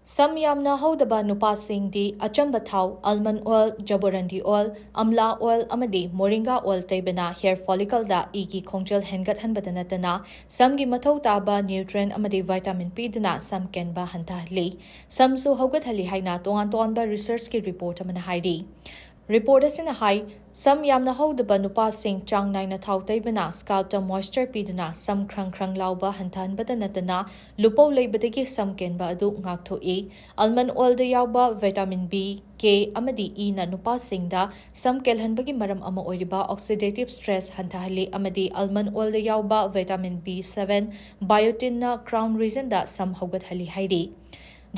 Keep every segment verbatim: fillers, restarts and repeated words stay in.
ꯁꯝ ꯌꯥꯝꯅ ꯍꯧꯗꯕ ꯅꯨꯄꯥꯁꯤꯡꯗꯤ ꯑꯆꯝꯕ ꯊꯥꯎ, almond oil, ꯖꯕꯣꯔꯟꯗꯤ oil, ꯑꯝꯂꯥ oil ꯑꯃꯗꯤ moringa oil ꯇꯩꯕꯅ hair follicleꯗ ꯏꯒꯤ ꯈꯣꯡꯖꯦꯜ ꯍꯦꯟꯒꯠꯍꯟꯕꯗ ꯅꯠꯇꯅ ꯁꯝꯒꯤ ꯃꯊꯧ ꯇꯥꯕ nutrient ꯑꯃꯗꯤ vitamin ꯄꯤꯗꯨꯅ ꯁꯝ ꯀꯦꯟꯕ ꯍꯟꯊꯍꯜꯂꯤ꯫ ꯁꯝꯁꯨ ꯍꯧꯒꯠꯍꯜꯂꯤ ꯍꯥꯏꯅ ꯇꯣꯉꯥꯟ ꯇꯣꯉꯥꯟꯕ researchꯀꯤ report ꯑꯃꯅ ꯍꯥꯏꯔꯤ꯫ Report ꯑꯁꯤꯅ ꯍꯥꯏ, ꯁꯝ ꯌꯥꯝꯅ ꯍꯧꯗꯕ ꯅꯨꯄꯥꯁꯤꯡ ꯆꯥꯡ ꯅꯥꯏꯅ ꯊꯥꯎ ꯇꯩꯕꯅ scalpꯇ moisture ꯄꯤꯗꯨꯅ ꯁꯝ ꯈ꯭ꯔꯪ ꯈ꯭ꯔꯪ ꯂꯥꯎꯕ ꯍꯟꯊꯍꯟꯕꯗ ꯅꯠꯇꯅ ꯂꯨꯄꯧ ꯂꯩꯕꯗꯒꯤ ꯁꯝ ꯀꯦꯟꯕ ꯑꯗꯨ ꯉꯥꯛꯊꯣꯛꯏ꯫ Almond oilꯗ ꯌꯥꯎꯕ vitamin B, K ꯑꯃꯗꯤ Eꯅ ꯅꯨꯄꯥꯁꯤꯡꯗ ꯁꯝ ꯀꯦꯜꯍꯟꯕꯒꯤ ꯃꯔꯝ ꯑꯃ ꯑꯣꯏꯔꯤꯕ oxidative stress ꯍꯟꯊꯍꯜꯂꯤ ꯑꯃꯗꯤ almond oilꯗ ꯌꯥꯎꯕ vitamin B seven, biotinꯅ crown regionꯗ ꯁꯝ ꯍꯧꯒꯠꯍꯜꯂꯤ ꯍꯥꯏꯔꯤ꯫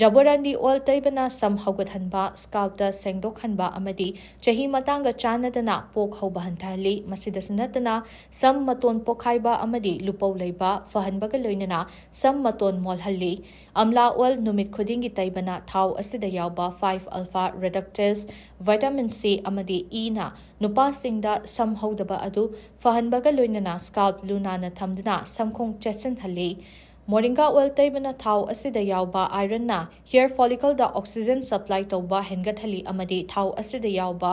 ꯖꯕꯣꯔꯟꯗꯤ oil ꯇꯩꯕꯅ ꯁꯝ ꯍꯧꯒꯠꯍꯟꯕ, scalpꯇ ꯁꯦꯡꯗꯣꯛꯍꯟꯕ ꯑꯃꯗꯤ ꯆꯍꯤ ꯃꯇꯥꯡꯒ ꯆꯥꯟꯅꯗꯅ ꯄꯣꯛ ꯍꯧꯕ ꯍꯟꯊꯍꯜꯂꯤ꯫ ꯃꯁꯤꯗꯁꯨ ꯅꯠꯇꯅ ꯁꯝ ꯃꯇꯣꯟ ꯄꯣꯛꯈꯥꯏꯕ ꯑꯃꯗꯤ ꯂꯨꯄꯧ ꯂꯩꯕ ꯐꯍꯟꯕꯒ ꯂꯣꯏꯅꯅ ꯁꯝ ꯃꯇꯣꯟ ꯃꯣꯜꯍꯜꯂꯤ꯫ ꯑꯝꯂꯥ oil ꯅꯨꯃꯤꯠ ꯈꯨꯗꯤꯡꯒꯤ ꯇꯩꯕꯅ ꯊꯥꯎ ꯑꯁꯤꯗ ꯌꯥꯎꯕ five alpha reductase, vitamin C ꯑꯃꯗꯤ Eꯅ ꯅꯨꯄꯥꯁꯤꯡꯗ ꯁꯝ ꯍꯧꯗꯕ ꯑꯗꯨ ꯐꯍꯟꯕꯒ ꯂꯣꯏꯅꯅ scalp ꯂꯨ ꯅꯥꯟꯅ ꯊꯝꯗꯨꯅ ꯁꯝꯈꯣꯡ ꯆꯦꯠꯁꯤꯟꯍꯜꯂꯤ꯫ Moringa oil ꯇꯩꯕꯅ ꯊꯥꯎ ꯑꯁꯤꯗ ꯌꯥꯎꯕ ironꯅ hair follicleꯗ oxygen supply ꯇꯧꯕ ꯍꯦꯟꯒꯠꯍꯜꯂꯤ ꯑꯃꯗꯤ ꯊꯥꯎ ꯑꯁꯤꯗ ꯌꯥꯎꯕ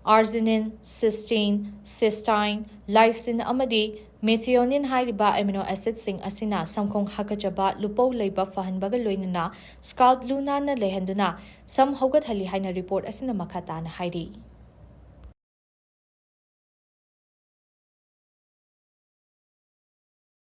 arginine, cysteine, cysteine, lysine ꯑꯃꯗꯤ methionine ꯍꯥꯏꯔꯤꯕ amino acidꯁꯤꯡ ꯑꯁꯤꯅ ꯁꯝꯈꯣꯡ ꯍꯥꯀꯠꯆꯕ, ꯂꯨꯄꯧ ꯂꯩꯕ ꯐꯍꯟꯕꯒ ꯂꯣꯏꯅꯅ scalp ꯂꯨ ꯅꯥꯟꯅ ꯂꯩꯍꯟꯗꯨꯅ ꯁꯝ ꯍꯧꯒꯠꯍꯜꯂꯤ ꯍꯥꯏꯅ report ꯑꯁꯤꯅ ꯃꯈꯥ ꯇꯥꯅ ꯍꯥꯏꯔꯤ꯫